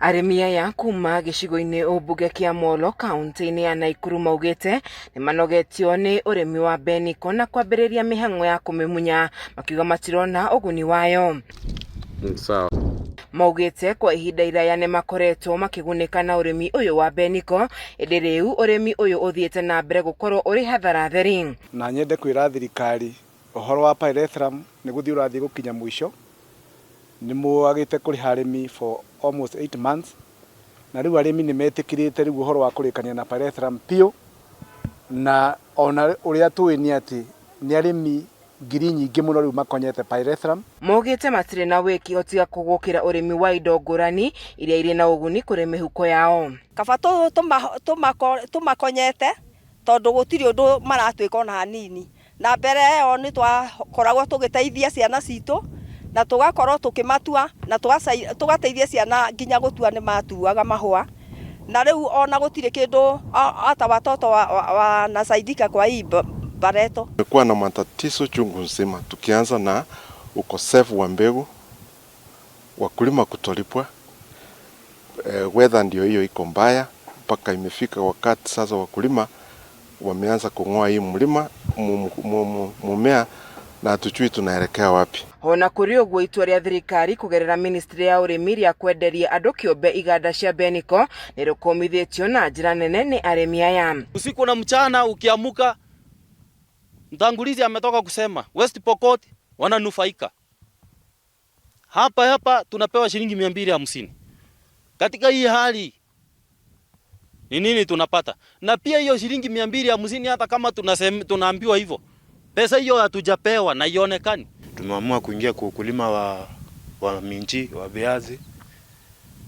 Arĩmi aya kuma gĩcigo-inĩ ũmbunge kĩa Molo kaunti-inĩ ya Naikuru maugĩte nĩmanogetio nĩ ũrĩmi wa Beniko na kwambĩrĩria mĩhang'o ya kũmĩmunya, makiuga matirona ũguni wayo. Sawa. Maugĩte kwa ihinda iraya nĩmakoretwo makĩgunĩka na ũrĩmi ũyũ wa Beniko, ĩndĩ rĩu ũrĩmi ũyũ ũthiĩte na mbere gũkorwo ũrĩ hathara theri. Na nyende kwĩra thirikari ũhoro wa pyrethrum nĩ gũthiĩ ũrathiĩ gũkinya mũico. Nĩ mwagĩte kũrĩha arĩmi for almost 8 months, na rĩu arĩmi nĩ metĩkĩrĩte rĩu ũhoro wa kũrĩkania na pyrethrum piũ, na ona ũrĩa tũĩ nĩ atĩ nĩ arĩmi ngiri nyingĩ mũno rĩu makonyete pyrethrum. Maugĩte matirĩ na wĩki o tiga kũgũkĩra ũrĩmi wa indo ngũrani iria irĩ na ũguni kũrĩ mĩhuko yao. Kaba tũmakonyete tondũ gũtirĩ ũndũ maratwĩka ona hanini. Na mbere ĩyo nĩ twakoragwo tũgĩteithia ciana citũ na tũgakorwo tũkĩmatua na tũgateithia ciana nginya gũtua nĩ matuaga mahũa. Na rĩu ona gũtirĩ kĩndũ hata watoto wanasaidika kwa hii Pareto. Tumekuwa na matatizo chungu nzima, tukianza na ukosefu wa mbegu, wakulima kutolipwa, weather ndio hiyo iko mbaya mpaka imefika wakati sasa wakulima wameanza kung'oa hii mlima mumea na hatujui tunaelekea wapi. Ona kũrĩ ũguo, itua rĩa thirikari kũgerera ministry ya ũrĩmi rĩa kwenderia andũ kĩũmbe iganda cia Beniko nĩ rũkũmithĩtio na njĩra nene nĩ arĩmi aya. Usiku na mchana ukiamuka, mtangulizi ametoka kusema West Pokot wananufaika. Hapa hapa tunapewa shilingi 250. Katika hii hali ni nini tunapata? Na pia hiyo shilingi 250, hata kama tunaambiwa hivyo, pesa hiyo hatujapewa na ionekani. Tumeamua kuingia kwa ukulima wa minji, wa viazi.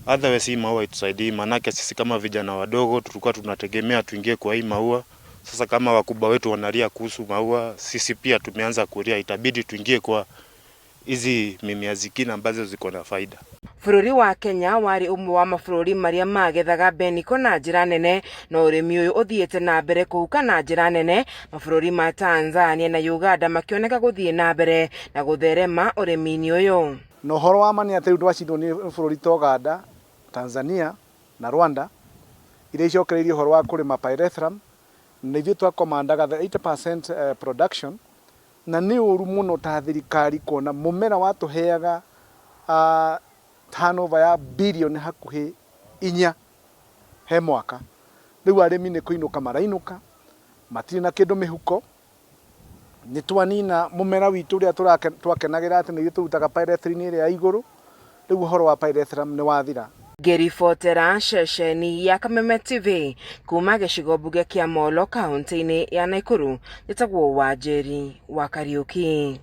Otherwise hii maua itusaidii, manake sisi kama vijana wadogo tulikuwa tunategemea tuingie kwa hii maua. Sasa kama wakubwa wetu wanalia kuhusu maua, sisi pia tumeanza kulia, itabidi tuingie kwa hizi mimea zingine ambazo ziko na faida. Bũrũri wa Kenya warĩ ũmwe wa mabũrũri marĩa magethaga Beniko na njĩra nene, no ũrĩmi ũyũ ũthiĩte na mbere kũhuka na njĩra nene, mabũrũri ma Tanzania na Uganda makĩoneka gũthiĩ na mbere na gũtherema ũrĩmi-inĩ ũyũ. Na ũhoro wa ma nĩ atĩ rĩu twacindwo nĩ bũrũri ta Uganda, Tanzania na Rwanda iria icokereirie ũhoro wa kũrĩma pyrethrum, na ithuĩ twakomandaga the 80% production, na nĩ ũru mũno ta thirikari kuona mũmera watũheaga turnover ya bilioni hakuhĩ 4 he mwaka. Rĩu arĩmi nĩ kũinũka marainũka, matirĩ na kĩndũ mĩhuko. Nĩ twanina mũmera witũ ũrĩa twakenagĩra atĩ nĩ ithuĩ tũrutaga pyrethrin ĩrĩa ya igũrũ. Rĩu ũhoro wa pyrethrum nĩ wathira. Ngĩribotera ceceni ya Kameme TV kuma gĩcigo mbunge kĩa Molo kaunti-inĩ ya Naikuru, njĩtagwo Wanjeri wa Kariũki.